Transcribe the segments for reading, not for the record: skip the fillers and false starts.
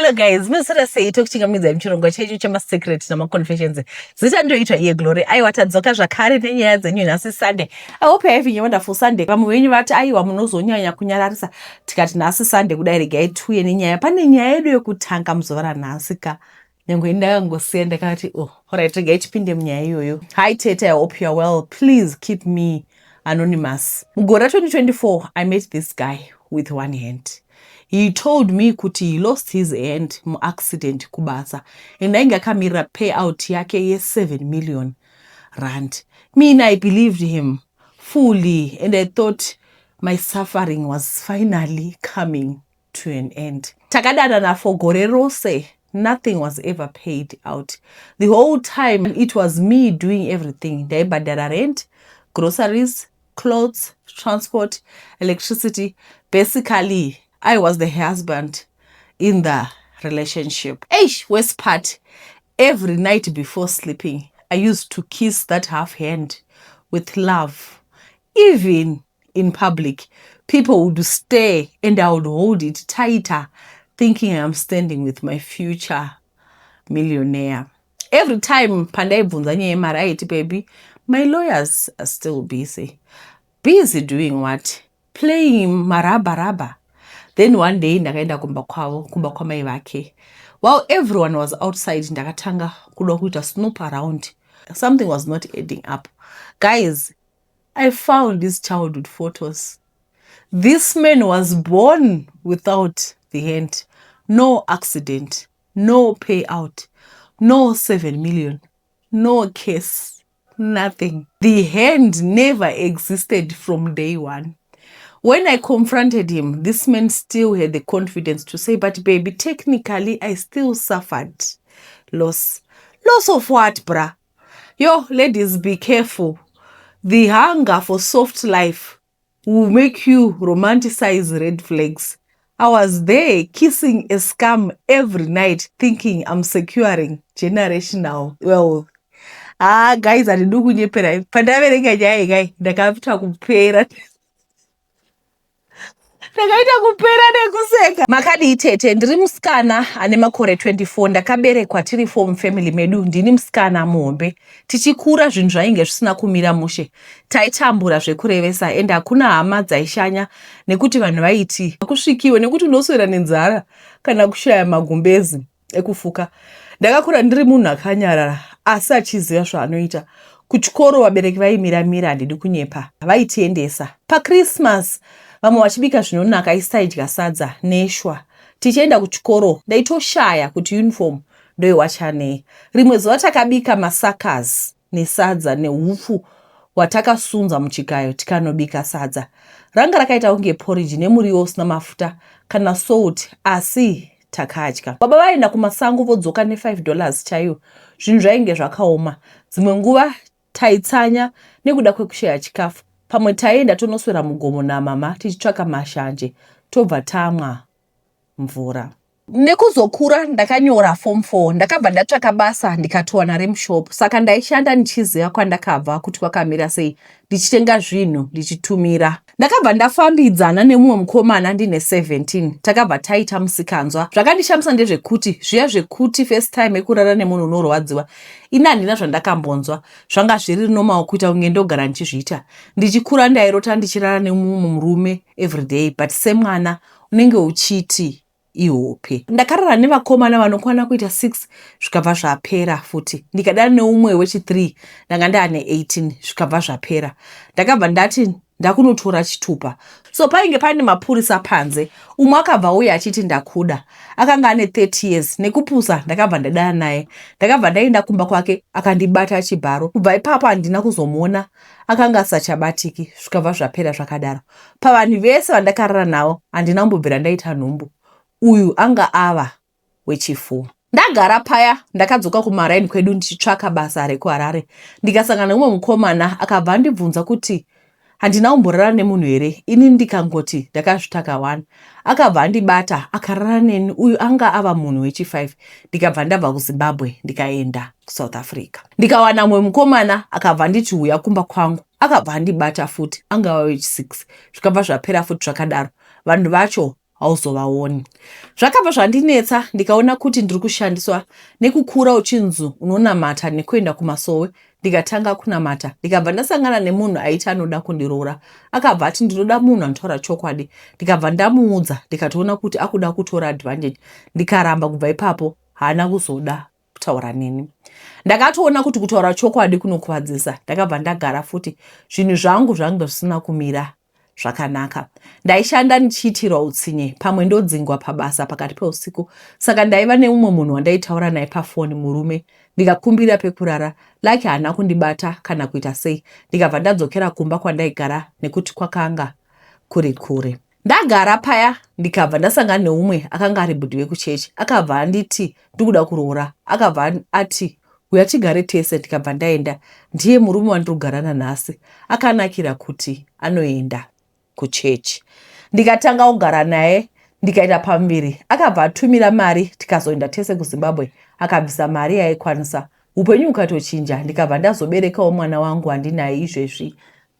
Hello guys, maswera sei? Tokuchingamidzai muchirongwa chedu chemasecret namaconfessions. Zita ndoitwa iye Glory. Aiwa, tadzoka zvakare nenyaya dzenyu nhasi Sunday. I hope you're having a wonderful Sunday. Vamwe venyu vati aiwa munozonyanya kunyararisa, tikati nhasi Sunday kudai regai tiuye nenyaya. Pane nyaya yedu yekutanga muzuva ranhasi ka. Nyangwe ndakangosiya ndakati oh, alright, regai tipinde munyaya iyoyo. Hi Tete, I hope you are well. Please keep me anonymous. Mugore ra2024 I met this guy with one hand. He told me kuti he lost his hand muaccident kubasa and ainge akamirira payout yake ye7 million rand. Mina, I believed him fully and I thought my suffering was finally coming to an end. Takadanana for gore rose. Nothing was ever paid out. The whole time it was me doing everything. Ndaibhadhara rent, groceries, clothes, transport, electricity. Basically, I was the husband in the relationship. Eish, worst part, every night before sleeping, I used to kiss that half hand with love. Even in public, people would stare and I would hold it tighter, thinking I'm standing with my future millionaire. Every time pandaibvunza nyaya yemari aiti, "Baby, my lawyers are still busy." Busy doing what? Playing marabharabha. Then one day ndakaenda kumba kwavo, kumba kwamai vake. While everyone was outside, ndakatanga kuda kuita snoop around. Something was not adding up. Guys, I found his childhood photos. This man was born without the hand. No accident, no payout, no 7 million, no case, nothing. The hand never existed from day one. When I confronted him, this man still had the confidence to say, "But baby, technically I still suffered loss." Loss of what, bruh? Yo, ladies, be careful. The hunger for soft life will make you romanticize red flags. I was there kissing a scam every night, thinking I'm securing generational wealth. Ah, guys, handidi kunyepera. Pandaverenga nyaya iyi kai, ndakaita kupera. Ndakaita kupera nekuseka. Makadii tete? Ndiri musikana ane makore 24. Ndakaberekwa tiri four mufamily medu, ndini musikana muhombe. Tichikura zvinhu zvainge zvisina kumira mushe, taitambura zvekurevesa ende hakuna hama dzaishanya nekuti vanhu vaiti kusvikiwe nekuti unoswera nenzara kana kushaya magumbezi ekufuka. Ndakakura ndiri munhu akanyarara asi achiziva zvaanoita. Kuchikoro vabereki vaimiramira, handidi kunyepa, vaitiendesa. PaChristmas vamwe vachibika zvinonaka, isi taidya sadza neshwa. Tichienda kuchikoro ndaitoshaya kuti uniform ndoiwacha. Rimwe zuva takabika masakas nesadza neupfu hwatakasunza muchigayo, tikanobika sadza. Ranga rakaita kunge porridge nemuriwo usina mafuta kana salt, asi takadya. Baba vaenda kumasango vodzoka ne$5 chaiyo. Zvinhu zvainge zvakaoma. Dzimwe nguva taitsanya nekuda kwekushaya chikafu. Pamwe taienda tonoswera mugomo namama tichitsvaka mashanje, tobva tamwa mvura. Nekuzokura ndakanyora form 4, ndakabva ndatsvaka basa ndikatowana remushop. Saka ndaishanda ndichiziva kwandakabva kuti kwakamira sei, ndichitenga zvinhu ndichitumira. Ndakabva ndafambidzana nemumwe mukomana ndine 17, takabva taita musikanzwa. Zvakandishamisa ndezvekuti zviya zvekuti first time yekurara nemunhu unorwadziwa, ini handina zvandakambonzwa. Zvanga zviri normal, kuita kunge ndogara ndichizviita. Ndichikura ndairota ndichirara nemumwe murume everyday, but semwana unenge uchiti ihope. Ndakarara nevakomana vanokwana kuita 6, zvikabva zvapera futi. Ndikadana neumwe wechi3, ndanga ndaane 18, zvikabva zvapera. Ndakabva ndati ndakunotora chitupa, so painge paine mapurisa panze. Umwe akabva uya achiti ndakuda, akanga ane 30 years. Nekupusa ndakabva ndadana naye. Ndakabva ndaenda kumba kwake, akandibata chibharo. Kubva ipapo handina kuzomuona, akanga asachabatiki, zvikabva zvapera zvakadaro. Pavanhu vese vandakarara navo handina kumbobvira ndaita nhumbu. Uyu anga ava wechi4. Ndagara paya, ndakadzoka kumaraini kwedu ndichitsvaka basa rekuHarare, ndikasangana nemumwe mukomana. Akabva andibvunza kuti handina kumborara nemunhu here. Ini ndikangoti ndakazvitaka 1. Akabva andibata, akarara neni. Uyu anga ava munhu wechi5. Ndikabva ndabva kuZimbabwe, ndikaenda kuSouth Africa, ndikawana mumwe mukomana. Akabva anditi uya kumba kwangu, akabva andibata futi, angava wechi6, zvikabva zvapera futi zvakadaro. Vanhu vacho. Hauzovaoni. Zvakabva zvandinetsa ndikaona kuti ndiri kushandiswa nekukura uchinzi unonamata nekuenda kumasowe. Ndikatanga kunamata ndikabva ndasangana nemunhu aiti anoda kundiroora. Akabva ati ndinoda munhu anotaura chokwadi. Ndikabva ndamuudza ndikatoona kuti akuda kutora advantage ndikaramba. Kubva ipapo haana kuzoda kutaura neni. Ndakatoona kuti kutaura chokwadi kunokuvadzisa. Ndakabva ndagara futi. Zvinhu zvangu zvanga zvisina kumira zvakanaka. Ndaishanda ndichiitirwa utsinye, pamwe ndodzingwa pabasa pakati peusiku. Saka ndaiva neumwe munhu wandaitaura naye pafoni, murume. Ndikakumbira pekurara. Lucky haana kundibata kana kuita sei. Ndikabva ndadzokera kumba kwandaigara nekuti kwakanga kuri kure. Ndagara paya ndikabva ndasangana neumwe akanga ari bhudhi vekuchechi. Akabva anditi ndikuda kuroora. Akabva ati huya tigare tese ndikabva ndaenda. Ndiye murume wandiri kugara nanhasi. Akanakira kuti anoenda kuchechi. Ndikatanga kugara naye ndikaita pamuviri. Akabva atumira mari tikazoenda tese kuZimbabwe. Akabvisa mari yaikwanisa. Upenyu hukatochinja ndikabva ndazoberekawo mwana wangu wandinaye izvezvi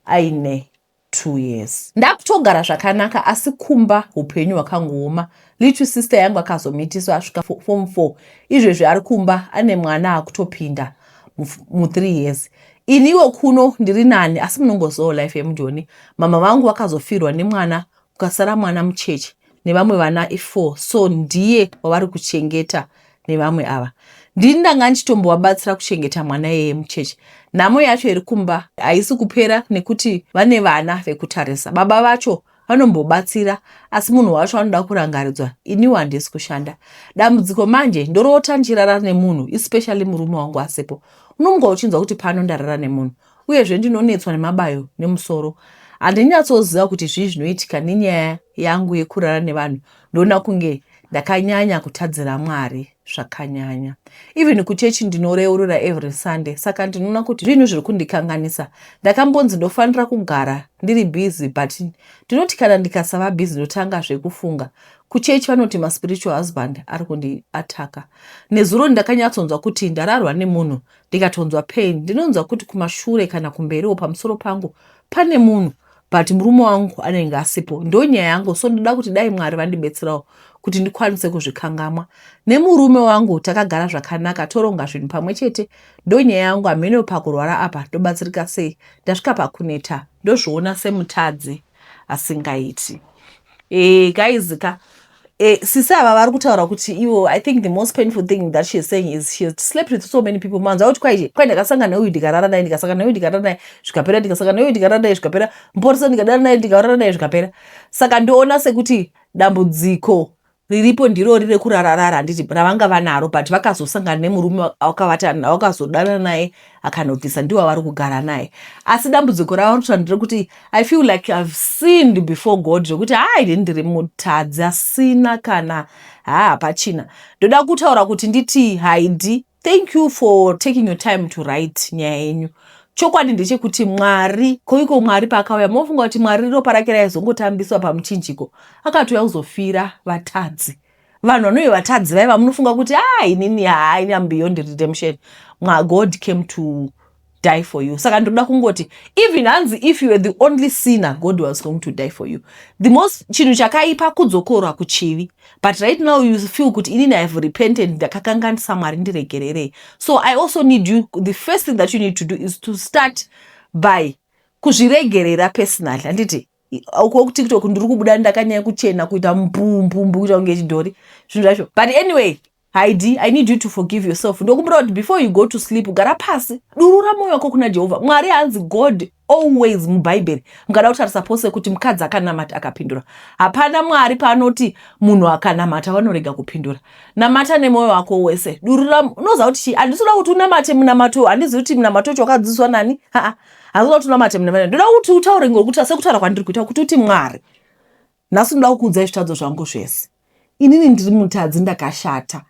aine 2 years. Ndakutogara zvakanaka asi kumba upenyu hwakangooma. Little sister yangu akazomitiswa asvika form 4. Izvezvi ari kumba ane mwana akutopinda mu3 years. Iniwo kuno ndiri nani asi munongozivawo life yemujoni. Mama vangu vakazofirwa nemwana kukasara mwana mucheche nevamwe vana i4, so ndiye wavari kuchengeta nevamwe ava. Ndini ndanga ndichitombovabatsira kuchengeta mwana iyeye mucheche. Nhamo yacho iri kumba haisi kupera nekuti vane vana vekutarisa. Baba vacho vanombobatsira asi munhu wacho anoda kurangaridzwa. Iniwo handisi kushanda. Dambudziko manje ndorota ndichirara nemunhu, especially murume wangu asipo. Unomuka uchinzwa kuti pano ndarara nemunhu. Uyezve ndinonetswa nemabayo nemusoro. Handinyatsoziva kuti zvii zvinoitika nenyaya yangu yekurara nevanhu. Ndoona kunge ndakanyanya kutadzira Mwari zvakanyanya. Even kuchechi ndinoreurura every Sunday, saka ndinoona kuti zvinhu zviri kundikanganisa. Ndakambonzi ndofanira kugara ndiri busy, but ndinoti kana ndikasava busy ndotanga zvekufunga. Kuchechi vanoti maspiritual husband ari kundiataka. Nezuro ndakanyatsonzwa kuti ndararwa nemunhu ndikatonzwa pain. Ndinonzwa kuti kumashure kana kumberiwo pamusoro pangu pane munhu, but murume wangu anenge asipo. Ndonyaya yangu, so ndoda kuti dai Mwari vandibetserawo kuti ndikwanise kuzvikangamwa. Nemurume wangu takagara zvakanaka toronga zvinhu pamwe chete. Ndonyaya yangu. Hameno pakurwara apa ndobatsirika sei. Ndasvika pakuneta, ndozviona semutadzi asingaiti. Guys ka, sisi ava vari kutaura kuti ivo, I think the most painful thing that she is saying is she has slept with so many people. Manzwa kuti kwai ndakasangana neuyu ndikarara naye, ndikasangana neuyu ndikarara naye zvikapera, ndikasangana neuyu ndikarara naye zvikapera, muporisa ndikadara naye ndikarara naye zvikapera. Saka ndoona sekuti dambudziko riripo ndirori rekurararara, handiti, ravanga vanaro, but vakazosangana nemurume wakazodana naye akanobvisa, ndiwo vari kugara naye. Asi dambudziko ravo rikuta nderekuti I feel like I've sinned before God, zvekuti hai, ini ndiri mutadzi asina kana haa hapachina. Ndoda kutaura kuti nditi haidi, thank you for taking your time to write nyaya yenyu. Chokwadi ndechekuti Mwari koiko Mwari paakauya, mofunga kuti Mwari ropa rake raizongotambiswa pamuchinjiko? Akatouya kuzofira vatadzi, vanhu vanouye vatadzi vaiva munofunga kuti a inini hai, am beyond redemption. God came to die for you. Saka ndoda kungoti even hanzi if you were the only sinner, God was going to die for you. The most chinhu chakaipa kudzokorwa kuchivi, but right now you feel kuti inini I have repented, ndakakanganisa, Mwari ndiregererei. So I also need you, the first thing that you need to do is to start by kuzviregerera personally, handiti? Uko kuTikTok ndiri kubuda ndakanyanya kuchena, kuita mbumbumbu, kuita kunge chidhori, zvinhu zvacho. But anyway, Haidi, I need you to forgive yourself. Ndokumbira kuti before you go to sleep, gara pasi, durura mwoyo wako kuna Jehovha Mwari. Hanzi God always, mubhaibheri mukada kutarisa pose kuti mukadzi akanamata akapindura, hapana Mwari paanoti munhu akanamata vanorega kupindura. Namata nemwoyo wako wese, durura. Unoziva kuti chii? Handisi kuda kuti unamate munamato, handizivi kuti munamato wacho wakadzidziswa nani. Haa, handisi kuda kuti unamate munamato. Ndoda kuti utaure ngokuti sekutaura kwandiri kuita kuti uti, Mwari, nhasi ndoda kukuudzai zvitadzo zvangu zvese. Inini ndiri mutadzi, ndakashata.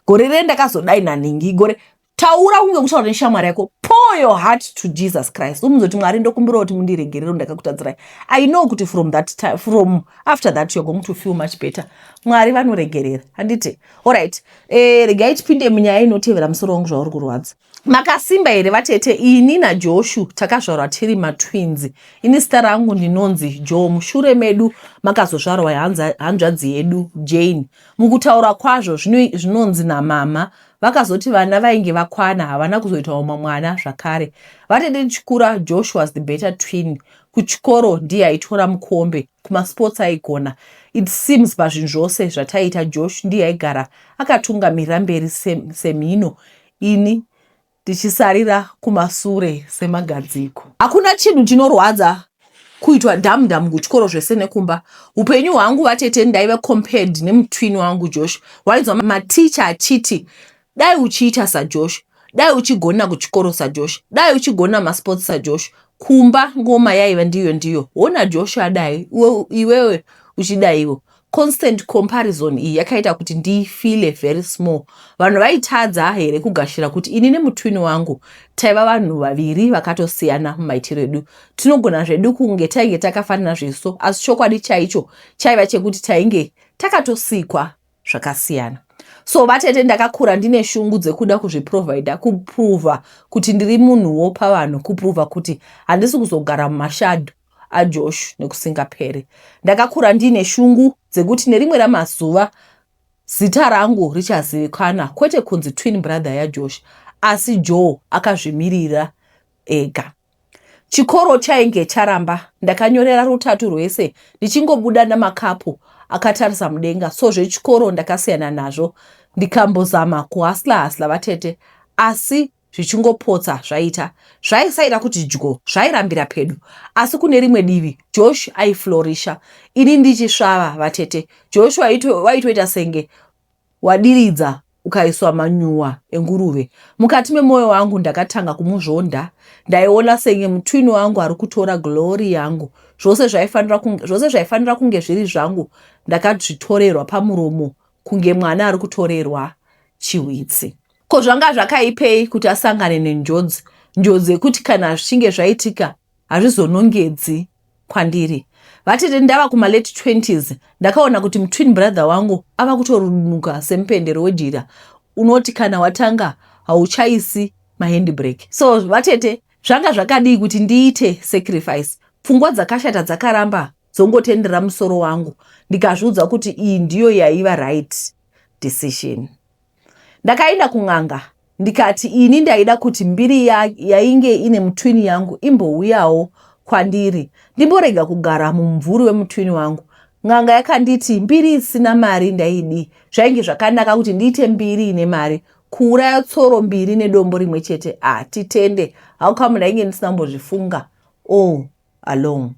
Gore ree ndakazodai naningi gore. Taura kunge kutaura neshamwari yako. Pour your heart to Jesus Christ. Umuzoti, Mwari, ndokumbira kuti mundiregerere, ndakakutadzirai. I know kuti from that time, from after that, you're going to feel much better. Mwari vanoregerera, handiti? Alright, regai tipinde munyaya inotevera. Musoro wangu zvauri kurwadza. Makasimba here vatete? Ini naJoshu takazvarwa tiri matwins. Ini zita rangu ndinonzi Joe. Mushure medu makazozvarwa hanzvadzi yedu Jane. Mukutaura kwazvo zvinonzi namama vakazoti vana vainge vakwana havana kuzoita umwe mwana zvakare. Vatete tichikura Josh was the better twin. Kuchikoro ndiye aitora mukombe, kumasports aigona. It seems pazvinhu zvose zvataiita Josh ndiye aigara akatungamirira mberi semhino ini ndichisarira kumasure semagadziko. Hakuna chinhu chinorwadza kuitwa dhamu dhamu kuchikoro zvese nekumba. Upenyu hwangu vatete ndaive compared nemutwin wangu Josh. Wainzwa maticha achiti dai uchiita saJosh, dai uchigona kuchikoro saJosh, dai uchigona masports saJosh. Kumba ngoma yaiva ndiyo ndiyo. Hona Josh adai, iwewe uchidaiwo. Constant comparison iyi yakaita kuti ndifeele very small. Vanhu vaitadza here kugashira kuti ini nemutwini wangu taiva vanhu vaviri vakatosiyana mumaitiro edu? Tinogona zvedu kunge tainge takafanana zviso, asi chokwadi chaicho chaiva chekuti tainge takatosikwa zvakasiyana. So vatete ndakakura ndine shungu dzekuda kuzviprovhaidha, kupruvha kuti ndiri munhuwo pavanhu, kupruvha kuti handisi kuzogara mumashadho aJosh nekusingaperi. Ndakakura ndiine shungu dzekuti nerimwe ramazuva zita rangu richazivikanwa kwete kunzi twin brother yaJosh asi Joe akazvimirira ega. Chikoro chainge charamba ndakanyorera rutatu rwese ndichingobuda namakapu akatarisa mudenga so zvechikoro ndakasiyana nazvo ndikambozama kuhasla hasla vatete asi zvichingopotsa zvaita. Zvaisaita kuti dyo, zvairambira pedo. Asi kune rimwe divi, Josh aiflorisha, ini ndichisvava vatete. Josh waitoita senge wadiridza ukaiswa manyuwa enguruve. Mukati memoyo wangu ndakatanga kumuzvonda. Ndaiona senge mutwini wangu ari kutora glory yangu. Zvose zvaifanira kunge, zvose zvaifanira kunge zviri zvangu ndakazvitorerwa pamuromo kunge mwana ari kutorerwa chihwitsi. Ko zvanga zvakaipei kuti asangane nenjodzi, njodzi yekuti kana zvichinge zvaitika hazvizonongedzi kwandiri. Vatete ndava kuma late 20s ndakaona kuti mutwin brother wangu ava kutorunuka semupendero wejira unoti kana watanga hauchaisi mahandbrake. So vatete zvanga zvakadii kuti ndiite sacrifice? Pfungwa dzakashata dzakaramba dzongotendera musoro wangu ndikazviudza kuti iyi ndiyo yaiva right decision. Ndakaenda kun'anga ndikati ini ndaida kuti mbiri yainge ine mutwini yangu imbouyawo kwandiri ndimborega kugara mumumvuri wemutwini wangu. N'anga yakanditi mbiri isina mari ndaidii, zvainge zvakanaka kuti ndiite mbiri ine mari. Kuuraya tsoro mbiri nedombo rimwe chete ah titende, how come ndainge ndisina kumbozvifunga all along.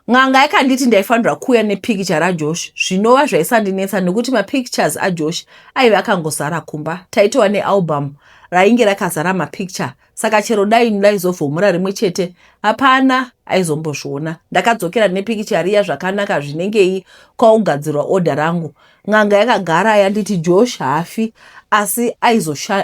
N'anga yakanditi ndaifanirwa kuuya nepikicha raJosh zvinova zvaisandinetsa nekuti mapictures aJosh aive akangozara kumba. Taitova nealbum rainge rakazara mapicture saka chero dai ndaizovhomora rimwe chete hapana aizombozviona. Ndakadzokera nepikicha riya zvakanaka zvinengei kwaugadzirwa order rangu. N'anga yakagara yanditi Josh haafi asi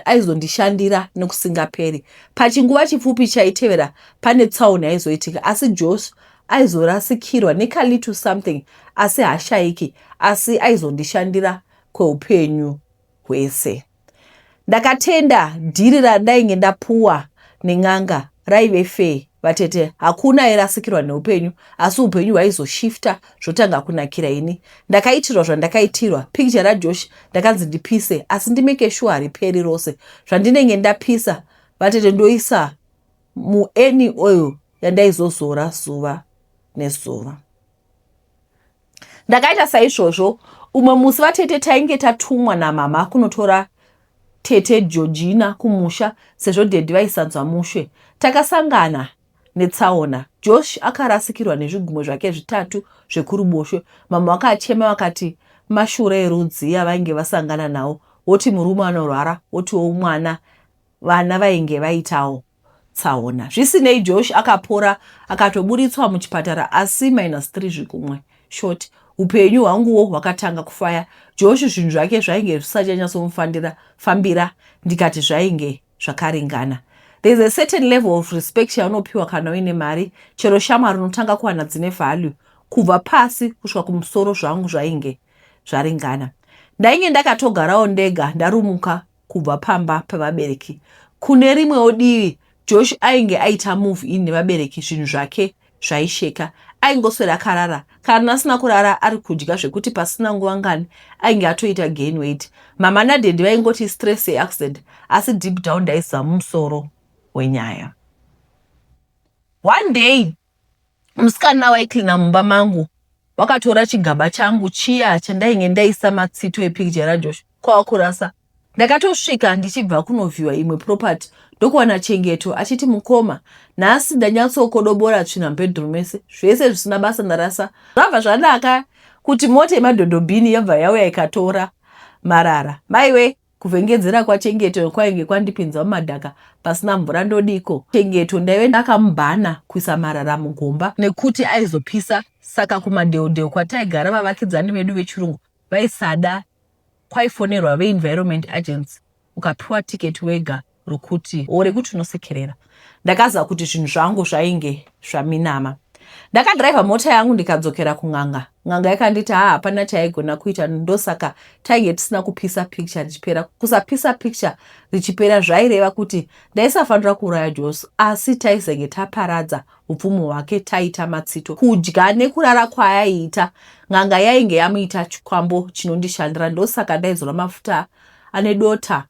aizondishandira nekusingaperi. Pachinguva chipfupi chaitevera pane tsaona yaizoitika asi Josh aizorasikirwa nekalittle something asi haashaiki asi aizondishandira kweupenyu hwese. Ndakatenda dhiri randainge ndapuwa nen'anga raive fair vatete hakuna airasikirwa neupenyu asi upenyu hwaizoshifta zvotanga kunakira ini. Ndakaitirwa zvandakaitirwa picture raJosh ndakanzi ndipise asi ndimeke sure hariperi rose zvandinenge ndapisa vatete ndoisa muany oil yandaizozora zuva nezuva. Ndakaita saizvozvo umwe musi vatete tainge tatumwa namama kunotora tete Georgina kumusha sezvo daddy vaisanzwa mushe. Takasangana netsaona. Josh akarasikirwa nezvigumwe zvake zvitatu zvekuruboshwe. Mama vakachema vakati mashura erudzi avainge vasangana nawo. Woti murume anorwara wotiwo mwana vana vainge vaitawo tsaona. Zvisinei Josh akapora akatoburitswa muchipatara asi minus 3 zvikumwe short. Upenyu hwanguwo hwakatanga kufaya. Josh zvinhu zvake zvainge zvisachanyatsomufambira fambira ndikati zvainge zvakaringana. There's a certain level of respect yaunopiwa kana uine mari chero shamwari unotanga kuwana dzine value kubva pasi kusvika kumusoro zvangu zvainge zvaringana. Ndainge ndakatogarawo ndega ndarumuka. kubva pamba pevabereki. Kune rimwewo divi, Josh ainge aita move in nevabereki zvinhu zvake zvaisheka. Aingoswera akarara, kana asina kurara ari kudya zvekuti pasina nguva ngani ainge atoita gain weight. Mama nadaddy vaingoti stress yeaccident asi deep down ndaiziva musoro wenyaya. One day musikana waicleana mumba mangu wakatora chigaba changu chiya chandainge ndaisa matsito epicture raJosh kwakurasa. Ndakatosvika ndichibva kunovhiwa imwe property ndokuwana Chengeto achiti mukoma nhasi ndanyatsokodobora tsvina mubedroom mese zvese zvisina basa ndarasa. Zvabva zvanaka kuti mota yemadhodhobhini yabva yauya ikatora marara. Maiwe kuvhengedzera kwaChengeto kwainge kwandipinza mumadhaka pasina mvura ndodiko. Chengeto ndaive ndakamubhana kuisa marara mugomba nekuti aizopisa saka kumadheudheu kwataigara vavakidzani vedu vechirungu vaisada kwaifonerwa veEnvironment Agency ukapiwa tiketi wega rokuti o rekuti unosekerera. Ndakaziva kuti zvinhu zvangu zvainge zvaminama. Ndakadhiraivha mota yangu ndikadzokera kun'anga. N'anga yakanditi haa hapana chaigona kuita ndosaka tainge tisina kupisa picture richipera. Kusapisa picture richipera zvaireva kuti ndaisafanira kuuraya Josi asi taizenge taparadza upfumi hwake taita matsito. Kudya nekurara kwaaiita n'anga yainge yamuita chikwambo chinondishandira ndosaka ndaizora mafuta ane dota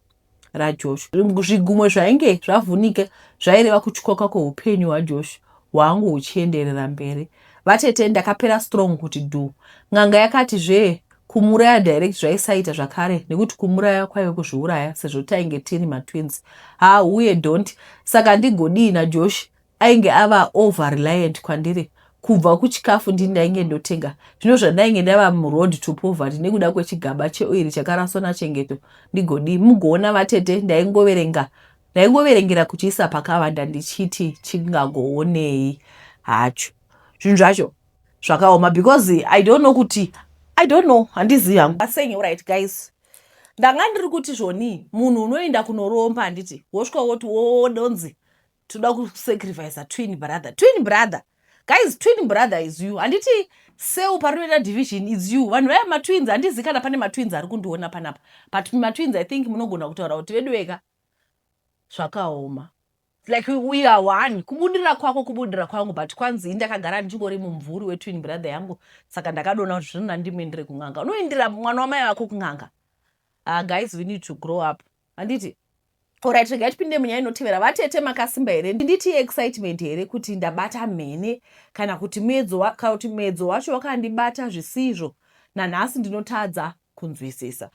raJosh. Zvigumwe zvainge zvavhunika zvaireva kutyoka kweupenyu hwaJosh hwangu huchienderera mberi. Vatete ndakapera strong kuti dhu. N'anga yakati zvee kumuraya direct zvaisaita zvakare nekuti kumuraya kwaive kuzviuraya sezvo tainge tiri matwins. Haa huye don't saka ndigodii naJosh ainge ava over reliant kwandiri kubva kuchikafu ndini ndainge ndotenga zvino zvandainge ndava muroad to poverty nekuda kwechigaba cheoiri chakaraswa naChengeto ndigodii mugoona vatete ndaingoverenga ndaingoverengera kuchiisa pakavanda ndichiti chingagoonei hacho zvinhu zvacho zvakaoma because I don't know kuti I don't know handizivi hangu saying right guys ndanga ndiri kuti zvoni munhu unoenda kunoromba handiti wosvika woti wodonzi toda kusacrifice twin brother twin brother guys twin brother is you handiti cell parinoita division is you vanhu vaya matwins handizi kana pane matwins ari kundiona panapa but matwins I think munogona kutaura kuti vedu veka zvakaoma like we are one kubudirira kwako kubudirira kwangu but kwanzi ndakagara ndichingori mumvuri wetwin brother yangu saka ndakadona kuti zvino nandimuendere kun'anga unoendera mwana wamai vako kun'anga guys we need to grow up handiti Alright, regai tipinde munyaya inotevera. Vatete makasimba here? Nditi excitement here kuti ndabata mhene kana kuti muedzo kana kuti muedzo wacho wakandibata zvisizvo nanhasi ndinotadza kunzwisisa.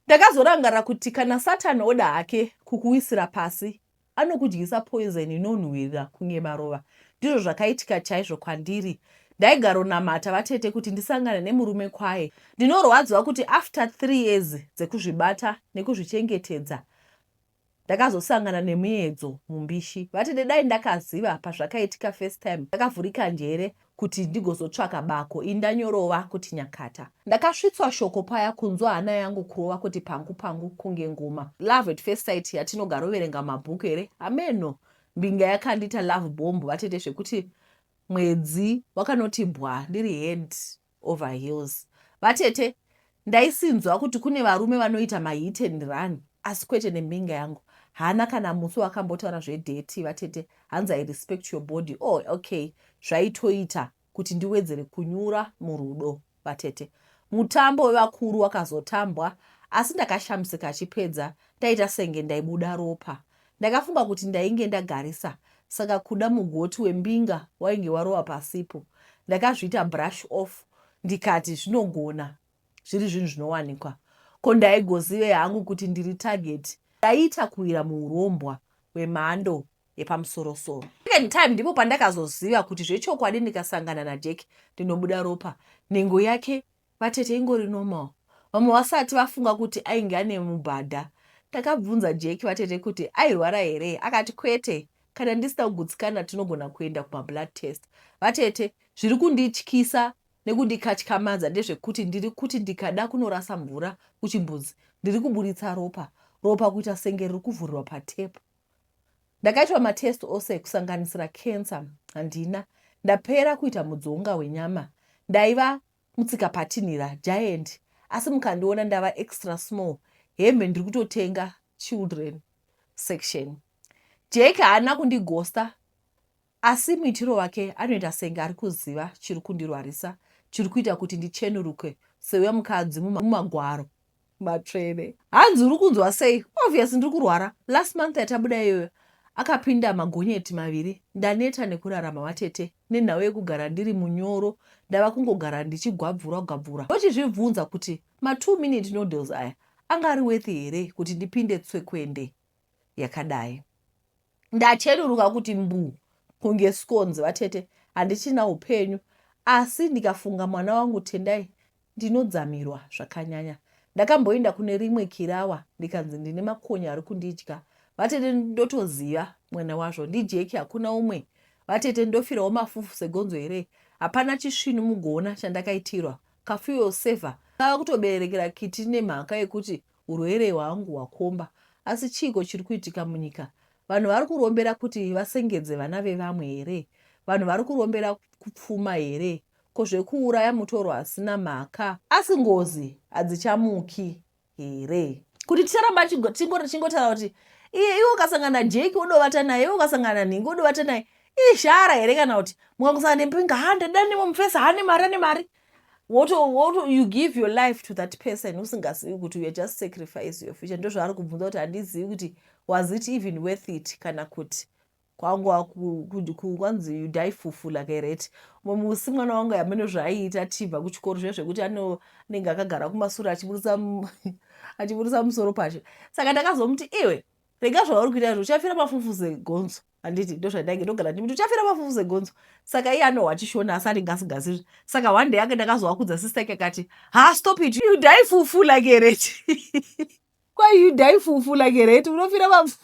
Ndakazorangarira kuti kana Satani oda hake kukuwisira pasi anokudyisa poison inonhuhwirira kunge maruva. Ndizvo zvakaitika chaizvo kwandiri. Ndaigaronamata vatete kuti ndisangane nemurume kwaye. Ndinorwadziwa kuti after 3 years dzekuzvibata nekuzvichengetedza ndakazosangana nemuedzo mumbishi. Vatete dai ndakaziva pazvakaitika first time ndakavhurika njere kuti ndigozotsvaka bako ini ndanyorova kuti nyakata. Ndakasvitswa shoko paya kunzwa hana yangu kurova kuti pangu pangu kunge ngoma. Love at first sight yatinogaroverenga mumabhuku here hameno. Mbinga yakandiita love bomb vatete zvekuti mwedzi wakanoti bwa ndiri head over heels. Vatete ndaisinzwa kuti kune varume vanoita mahit and run asi kwete nembinga yangu. Haana kana musi wakambotaura zvedheti vatete hanzi I respect your body. Oh okay zvaitoita kuti ndiwedzere kunyura murudo vatete. Mutambo wevakuru wakazotambwa asi ndakashamisika achipedza ndaita senge ndaibuda ropa. Ndakafunga kuti ndainge ndagarisa saka kuda mugoti wembinga wainge warova pasipo. Ndakazviita brush off ndikati zvinogona zviri zvinhu zvinowanikwa. Ko ndaigozive hangu kuti ndiri target. Ndaiita kuwira muurombwa hwemhando yepamusorosoro. Second time ndipo pandakazoziva kuti zvechokwadi ndikasangana naJack ndinobuda ropa. Nhengo yake vatete ingori normal. Vamwe vasati vafunga kuti ainge ane mubhadha. Ndakabvunza Jack vatete kuti airwara here akati kwete kana ndisina kugutsikana tinogona kuenda kumablood test. Vatete zviri kundityisa nekundikatyamadza ndezvekuti ndiri kuti ndikada kunorasa mvura kuchimbuzi ndiri kuburitsa ropa. Ropa kuita senge riri kuvhurirwa patepu. Ndakaitwa matest ose kusanganisira cancer handina. Ndapera kuita mudzonga wenyama. Ndaiva mutsikapatinhira giant asi mukandiona ndava extra small. Hembe ndiri kutotenga children section. Jake haana kundigosta asi muitiro wake anoita senge ari kuziva chiri kundirwarisa, chiri kuita kuti ndichenuruke seuya mukadzi mumagwaro matsvene. Hanzi uri kunzwa sei? Obvious ndiri kurwara. Last month yatabuda iyoyo akapinda magonyeti maviri. Ndaneta nekurarama vatete nenhau yekugara ndiri munyoro ndava kungogara ndichigwabvura gwabvura. Ndochizvibvunza kuti ma 2 minute noodles aya anga ari worth here kuti ndipinde tswekwende yakadai. Ndachenuruka kuti mbu kunge scones vatete handichina upenyu asi ndikafunga mwana wangu Tendai ndinodzamirwa zvakanyanya. Ndakamboenda kune rimwe kirawa ndikanzi ndine makonye ari kundidya vatete ndotoziva mwene wazvo ndiJackie hakuna umwe vatete ndofirawo mafufu segonzo here hapana chisvinu mugoona chandakaitirwa kafuel saver kava kutoberekera kiti nemhaka yekuti Hurwere hwangu hwakomba asi chiiko chiri kuitika munyika? Vanhu vari kurombera kuti vasengedze vana vevamwe here? Vanhu vari kurombera kupfuma here? Ko zvekuuraya mutorwa asina mhaka? Asi ngozi hadzichamuki here? Kuti ticharamba tichingotaura kuti iye iwe ukasangana naJake wodovata naye, iwe ukasangana nanhingi wodovata naye, ishara here kana kuti mukangosangana nempinga ha ndada nemwe mufesi ha nemari ane mari woto woto you give your life to that person usingazivi kuti youare just sacrifice your future. Ndozvaari kubvunza kuti handizivi kuti was it even worth it kana kuti kwangova kwanzi you die fufu like a rat. Umwe musi mwana wangu yamene zvaaiita tibva kuchikoro zviya zvekuti anenge akagara kumasure achiburitsa musoro pacho, saka ndakazomuti iwe rega zvauri kuita izvo, uchafira mafufu segonzo. Handiti ndozvandainge ndogara ndimiti uchafira mafufu segonzo. Saka iye anohwa chishona asi anenge asingazivi. Saka one day ake ndakazowakudza sister yake akati ha, stop it, you die fufu like a rat. Kwai you die fufu like a rat, unofira mafufu.